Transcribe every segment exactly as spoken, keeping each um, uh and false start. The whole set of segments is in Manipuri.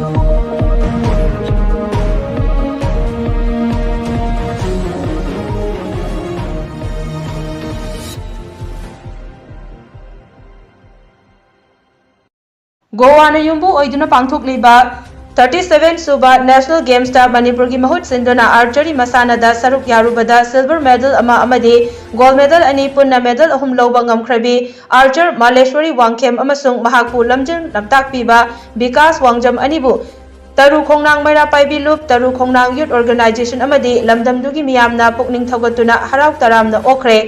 ꯒꯣꯋꯥꯅ ꯌꯨꯝꯕꯨ ꯑꯣꯏꯗꯨꯅ ꯄꯥꯡꯊꯣꯛꯂꯤꯕ thirty seven ꯁꯨꯕ National Gamesꯇ ꯃꯅꯤꯄꯨꯔꯒꯤ ꯃꯍꯨꯠ ꯁꯤꯟꯗꯨꯅ archery ꯃꯁꯥꯟꯅꯗ ꯁꯔꯨꯛ ꯌꯥꯔꯨꯕꯗ silver medal ꯑꯃ ꯑꯃꯗꯤ gold medal ꯑꯅꯤ, ꯄꯨꯟꯅ medal ꯑꯍꯨꯝ ꯂꯧꯕ ꯉꯝꯈ꯭ꯔꯕꯤ archer ꯃꯥꯂꯦꯁ꯭ꯋꯔꯤ ꯋꯥꯡꯈꯦꯝ ꯑꯃꯁꯨꯡ ꯃꯍꯥꯛꯄꯨ ꯂꯝꯖꯤꯡ ꯂꯝꯇꯥꯛꯄꯤꯕ ꯕꯤꯀꯥꯁ ꯋꯥꯡꯖꯝ ꯑꯅꯤꯕꯨ ꯇꯔꯨ ꯈꯣꯡꯅꯥꯡ ꯃꯩꯔꯥ ꯄꯥꯏꯕꯤ ꯂꯨꯞ, ꯇꯔꯨ ꯈꯣꯡꯅꯥꯡ youth organization ꯑꯃꯗꯤ ꯂꯝꯗꯝꯗꯨꯒꯤ ꯃꯤꯌꯥꯝꯅ ꯄꯨꯛꯅꯤꯡ ꯊꯧꯒꯠꯇꯨꯅ ꯍꯔꯥꯎ ꯇꯔꯥꯝꯅ ꯑꯣꯛꯈ꯭ꯔꯦ꯫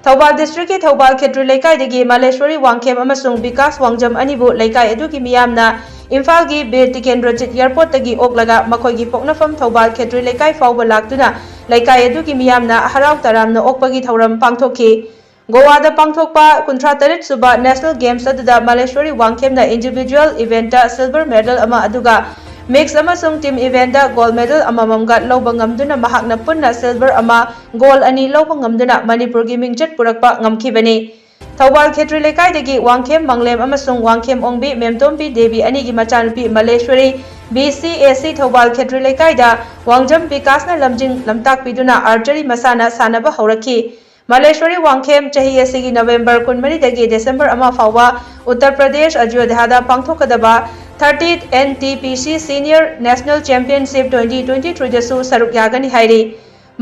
ꯊꯧꯕꯥꯜ districtꯀꯤ ꯊꯧꯕꯥꯜ ꯈꯦꯇ꯭ꯔꯤ ꯂꯩꯀꯥꯏꯗꯒꯤ ꯃꯥꯂꯦꯁ꯭ꯋꯔꯤ ꯋꯥꯡꯈꯦꯝ ꯑꯃꯁꯨꯡ ꯕꯤꯀꯥꯁ ꯋꯥꯡꯖꯝ ꯑꯅꯤꯕꯨ ꯂꯩꯀꯥꯏ ꯑꯗꯨꯒꯤ ꯃꯤꯌꯥꯝꯅ ꯏꯝꯐꯥꯜꯒꯤ ꯕꯤꯔ ꯇꯤꯀꯦꯟꯗ꯭ꯔꯖꯤꯠ airportꯇꯒꯤ ꯑꯣꯛꯂꯒ ꯃꯈꯣꯏꯒꯤ ꯄꯣꯛꯅꯐꯝ ꯊꯧꯕꯥꯜ ꯈꯦꯇ꯭ꯔꯤ ꯂꯩꯀꯥꯏ ꯐꯥꯎꯕ ꯂꯥꯛꯇꯨꯅ ꯂꯩꯀꯥꯏ ꯑꯗꯨꯒꯤ ꯃꯤꯌꯥꯝꯅ ꯍꯔꯥꯎ ꯇꯔꯥꯝꯅ ꯑꯣꯛꯄꯒꯤ ꯊꯧꯔꯝ ꯄꯥꯡꯊꯣꯛꯈꯤ꯫ ꯒꯣꯋꯥꯗ ꯄꯥꯡꯊꯣꯛꯄ ꯀꯨꯟꯊ꯭ꯔꯥ ꯇꯔꯦꯠ ꯁꯨꯕ National Games ꯑꯗꯨꯗ ꯃꯥꯂꯦꯁ꯭ꯋꯔꯤ ꯋꯥꯡꯈꯦꯝꯅ individual eventꯇ silver medal ꯑꯃ ꯑꯗꯨꯒ mix ꯑꯃꯁꯨꯡ team eventꯇ gold medal ꯑꯃꯃꯝꯒ ꯂꯧꯕ ꯉꯝꯗꯨꯅ ꯃꯍꯥꯛꯅ ꯄꯨꯟꯅ silver ꯑꯃ, gold ꯑꯅꯤ ꯂꯧꯕ ꯉꯝꯗꯨꯅ ꯃꯅꯤꯄꯨꯔꯒꯤ ꯃꯤꯡꯆꯠ ꯄꯨꯔꯛꯄ ꯉꯝꯈꯤꯕꯅꯤ꯫ ꯊꯧꯕꯥꯜ ꯈꯦꯇ꯭ꯔꯤ ꯂꯩꯀꯥꯏꯗꯒꯤ ꯋꯥꯡꯈꯦꯝ ꯃꯪꯂꯦꯝ ꯑꯃꯁꯨꯡ ꯋꯥꯡꯈꯦꯝ ꯑꯣꯡꯕꯤ ꯃꯦꯝꯇꯣꯝꯕꯤ ꯗꯦꯕꯤ ꯑꯅꯤꯒꯤ ꯃꯆꯥꯅꯨꯄꯤ ꯃꯥꯂꯦꯁ꯭ꯋꯔꯤ, B C A C Thoubal ꯈꯦꯇ꯭ꯔꯤ ꯂꯩꯀꯥꯏꯗ ꯋꯥꯡꯖꯝ ꯕꯤꯀꯥꯁꯅ ꯂꯝꯖꯤꯡ ꯂꯝꯇꯥꯛꯄꯤꯗꯨꯅ archery ꯃꯁꯥꯟꯅ ꯁꯥꯟꯅꯕ ꯍꯧꯔꯛꯈꯤ꯫ ꯃꯥꯂꯦꯁ꯭ꯋꯔꯤ ꯋꯥꯡꯈꯦꯝ ꯆꯍꯤ ꯑꯁꯤꯒꯤ November ꯀꯨꯟꯃꯔꯤꯗꯒꯤ December ꯑꯃ ꯐꯥꯎꯕ ꯎꯠꯇꯔ ꯄ꯭ꯔꯗꯦꯁ ꯑꯌꯣꯙ꯭ꯌꯥꯗ ꯄꯥꯡꯊꯣꯛꯀꯗꯕ thirtieth N T P C Senior National Championship twenty twenty-threeꯗꯁꯨ ꯁꯔꯨꯛ ꯌꯥꯒꯅꯤ ꯍꯥꯏꯔꯤ꯫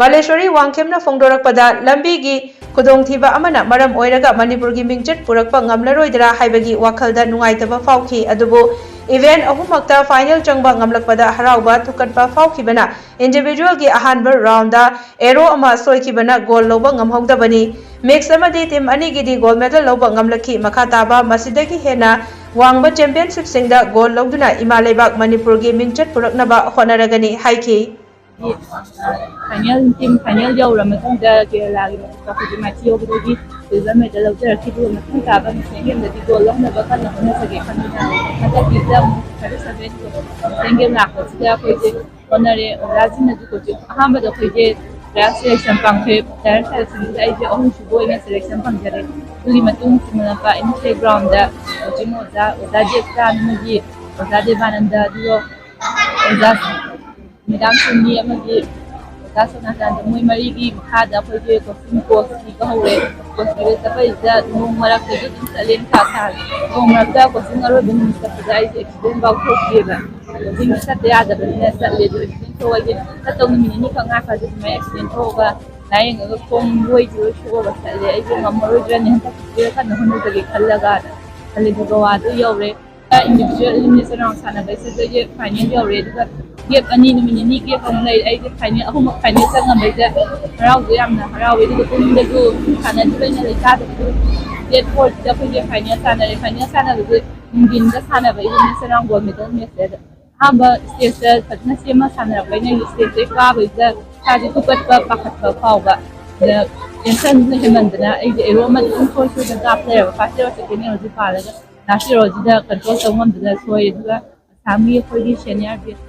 ꯃꯥꯂꯦꯁ꯭ꯋꯔꯤ ꯋꯥꯡꯈꯦꯝꯅ ꯐꯣꯡꯗꯣꯔꯛꯄꯗ, ꯂꯝꯕꯤꯒꯤ ꯈꯨꯗꯣꯡꯊꯤꯕ ꯑꯃꯅ ꯃꯔꯝ ꯑꯣꯏꯔꯒ ꯃꯅꯤꯄꯨꯔꯒꯤ ꯃꯤꯡꯆꯠ ꯄꯨꯔꯛꯄ ꯉꯝꯂꯔꯣꯏꯗ꯭ꯔꯥ ꯍꯥꯏꯕꯒꯤ ꯋꯥꯈꯜꯗ ꯅꯨꯡꯉꯥꯏꯇꯕ ꯐꯥꯎꯈꯤ꯫ ꯑꯗꯨꯕꯨ event ꯑꯍꯨꯝꯃꯛꯇ final ꯆꯪꯕ ꯉꯝꯂꯛꯄꯗ ꯍꯔꯥꯎꯕ ꯊꯨꯛꯀꯠꯄ ꯐꯥꯎꯈꯤꯕꯅ individualꯒꯤ ꯑꯍꯥꯟꯕ roundꯗ arrow ꯑꯃ ꯁꯣꯏꯈꯤꯕꯅ gold ꯂꯧꯕ ꯉꯝꯍꯧꯗꯕꯅꯤ꯫ Mix ꯑꯃꯗꯤ team ꯑꯅꯤꯒꯤꯗꯤ gold medal ꯂꯧꯕ ꯉꯝꯂꯛꯈꯤ꯫ ꯃꯈꯥ ꯇꯥꯕ ꯃꯁꯤꯗꯒꯤ ꯍꯦꯟꯅ ꯋꯥꯡꯕ championshipꯁꯤꯡꯗ gold ꯂꯧꯗꯨꯅ ꯏꯃꯥ ꯂꯩꯕꯥꯛ ꯃꯅꯤꯄꯨꯔꯒꯤ ꯃꯤꯡꯆꯠ ꯄꯨꯔꯛꯅꯕ ꯍꯣꯠꯅꯔꯒꯅꯤ ꯍꯥꯏꯈꯤ꯫ Final, team final ꯌꯧꯔ ꯃꯇꯨꯡꯗ ꯀꯦꯔꯂꯥꯒꯤ ꯃꯊꯛꯇ ꯑꯩꯈꯣꯏꯒꯤ ꯃꯥꯏꯊꯤꯍꯧꯕꯗꯒꯤ silver medal ꯂꯧꯖꯔꯛꯈꯤ꯫ ꯑꯗꯨꯒ ꯃꯇꯨꯡ ꯇꯥꯕ National Gameꯗꯗꯤ gold ꯂꯧꯅꯕ ꯀꯟꯅ ꯍꯣꯠꯅꯖꯒꯦ ꯈꯟꯗꯨꯅ ꯍꯟꯗꯛꯀꯤꯁꯤꯗ ꯑꯃꯨꯛ thirty seven National Game ꯂꯥꯛꯄꯁꯤꯗ ꯑꯩꯈꯣꯏꯁꯦ ꯍꯣꯠꯅꯔꯦ꯫ ꯑꯣꯖꯥꯁꯤꯡꯅꯁꯨ coaching, ꯑꯍꯥꯟꯕꯗ ꯑꯩꯈꯣꯏꯁꯦ trial selection ꯄꯥꯡꯊꯣꯛꯑꯦ꯫ Trial selectionꯁꯤꯗ ꯑꯩꯁꯦ ꯑꯍꯨꯝꯁꯨꯕ ꯑꯣꯏꯅ selection ꯐꯪꯖꯔꯦ꯫ ꯑꯗꯨꯒꯤ ꯃꯇꯨꯡ ꯆꯨꯝꯅꯄ N S A groundꯗ coaching ꯑꯣꯖꯥ, ꯑꯣꯖꯥ ꯖꯦꯁꯇꯥꯟ ꯑꯃꯒꯤ ꯑꯣꯖꯥ ꯗꯦꯕꯥꯅꯟꯗ, ꯑꯗꯨꯒ ꯑꯣꯖꯥ ꯃꯦꯗꯥꯝ ꯁꯨꯅꯤ ꯑꯃꯗꯤ ꯑꯣꯖꯥ ꯁꯣꯅꯥꯆꯥꯟꯗ, ꯃꯣꯏ ꯃꯔꯤꯒꯤ ꯃꯈꯥꯗ ꯑꯩꯈꯣꯏꯒꯤ ꯀꯣꯆꯤꯡ ꯀꯣꯔꯁ ꯄꯤꯕ ꯍꯧꯔꯦ꯫ ꯀꯣꯔꯁ ꯄꯤꯕ ꯆꯠꯄꯁꯤꯗ ꯅꯣꯡ ꯃꯔꯛꯇꯒꯤ ꯑꯗꯨꯝ ꯆꯠꯂꯦ, ꯅꯨꯡꯁꯥ ꯁꯥꯔꯦ꯫ ꯅꯣꯡ ꯃꯔꯛꯇ ꯀꯣꯆꯤꯡ ꯑꯔꯣꯏꯕ ꯅꯨꯃꯤꯠ ꯆꯠꯄꯗ ꯑꯩꯁꯦ ꯑꯦꯛꯁꯤꯗꯦꯟ ꯐꯥꯎ ꯊꯣꯛꯈꯤꯑꯕ꯫ ꯀꯣꯆꯤꯡ ꯆꯠꯇ ꯌꯥꯗꯕꯅꯤꯅ ꯆꯠꯂꯦ꯫ ꯑꯗꯨ ꯑꯦꯛꯁꯤꯗꯦꯟ ꯊꯣꯛꯑꯒ ꯆꯠꯇꯧ ꯅꯨꯃꯤꯠ ꯅꯤꯅꯤ ꯈꯛ ꯉꯥꯏ ꯐꯥꯖꯤꯟ ꯑꯗꯨꯃꯥꯏꯅ ꯑꯦꯛꯁꯤꯗꯦꯟ ꯊꯣꯛꯑꯒ ꯂꯥꯏꯌꯦꯡꯉꯒ ꯈꯣꯡ ꯂꯣꯏꯁꯤ ꯂꯣꯏ ꯁꯣꯛꯑꯒ ꯆꯠꯂꯦ꯫ ꯑꯩꯁꯦ ꯉꯝꯃꯔꯣꯏꯗ꯭ꯔꯅꯦ, ꯍꯟꯗꯛ ꯈꯔ ꯀꯟꯅ ꯍꯣꯠꯅꯖꯒꯦ ꯈꯜꯂꯒ ꯈꯜꯂꯦ꯫ ꯑꯗꯨꯒ ꯒꯣꯋꯥꯗꯨ ꯌꯧꯔꯦ꯫ ꯏꯟꯗꯤꯕꯤꯖꯨꯋꯦꯜ ꯏꯂꯤꯃꯤꯅꯦꯁꯟ ꯔꯥꯎꯟ ꯁꯥꯟꯅꯕꯩꯁꯤꯗꯒꯤ ꯐꯥꯏꯅꯦꯜ ꯌꯧꯔꯦ꯫ ꯑꯗꯨꯒ ꯒꯦꯞ ꯑꯅꯤ, ꯅꯨꯃꯤꯠ ꯅꯤꯅꯤ ꯒꯦꯞ ꯑꯃꯨꯛ ꯂꯩ꯫ ꯑꯩꯁꯦ ꯐꯥꯏꯅꯦꯜ ꯑꯍꯨꯝꯃꯛ ꯐꯥꯏꯅꯦꯜ ꯆꯪꯉꯝꯕꯩꯁꯦ ꯍꯔꯥꯎꯁꯨ ꯌꯥꯝꯅ ꯍꯔꯥꯎꯋꯦ꯫ ꯑꯗꯨꯒ ꯄꯨꯡꯗꯁꯨ ꯁꯥꯟꯅꯗ꯭ꯔꯤꯕꯩꯅ ꯂꯩꯀꯥꯗꯕꯗꯨ ꯗꯦꯠ ꯐꯣꯔꯁꯤꯗ ꯑꯩꯈꯣꯏꯁꯦ ꯐꯥꯏꯅꯦꯜ ꯁꯥꯟꯅꯔꯦ꯫ ꯐꯥꯏꯅꯦꯜ ꯁꯥꯟꯅꯕꯁꯦ ꯅꯨꯡꯊꯤꯟꯗ ꯁꯥꯟꯅꯕ ꯏꯂꯤꯃꯤꯅꯦꯁꯟ ꯔꯥꯎꯟ ꯒꯣꯜ ꯃꯦꯗꯜ ꯃꯦꯠꯁꯁꯦ꯫ ꯑꯗ ꯑꯍꯥꯟꯕ ꯁ꯭ꯇꯦꯖꯇ ꯐꯖꯅ ꯁꯦꯝꯃ ꯁꯥꯟꯅꯔꯛꯄꯩꯅ ꯑꯩꯁꯦ ꯁ꯭ꯇꯦꯖꯇꯩ ꯀꯥꯕꯁꯤꯗ ꯏꯁꯥꯁꯦ ꯊꯨꯀꯠꯄ, ꯄꯥꯈꯠꯄ ꯐꯥꯎꯕ꯫ ꯑꯗ ꯇꯦꯟꯁꯟꯁꯤꯅ ꯍꯦꯟꯃꯟꯗꯅ ꯑꯩꯁꯦ ꯑꯦꯔꯣ ꯑꯃꯗꯤ ꯑꯗꯨꯝ ꯁꯣꯏ ꯁꯣꯏꯗꯅ ꯀꯥꯞ ꯂꯩꯔꯕ꯫ ꯐꯥꯔꯁ ꯑꯦꯔꯣ, ꯁꯦꯀꯦꯟ ꯑꯦꯔꯣꯁꯦ ꯄꯥꯜꯂꯒ ꯂꯥꯁ ꯑꯦꯔꯣꯁꯤꯗ ꯀꯟꯇ꯭ꯔꯣꯜ ꯇꯧ ꯉꯝꯗꯅ ꯁꯣꯏ꯫ ꯑꯗꯨꯒ ꯑꯁꯥꯝꯒꯤ ꯑꯩꯈꯣꯏꯒꯤ ꯁꯦꯅꯤꯌꯔ ꯕꯦꯠꯁ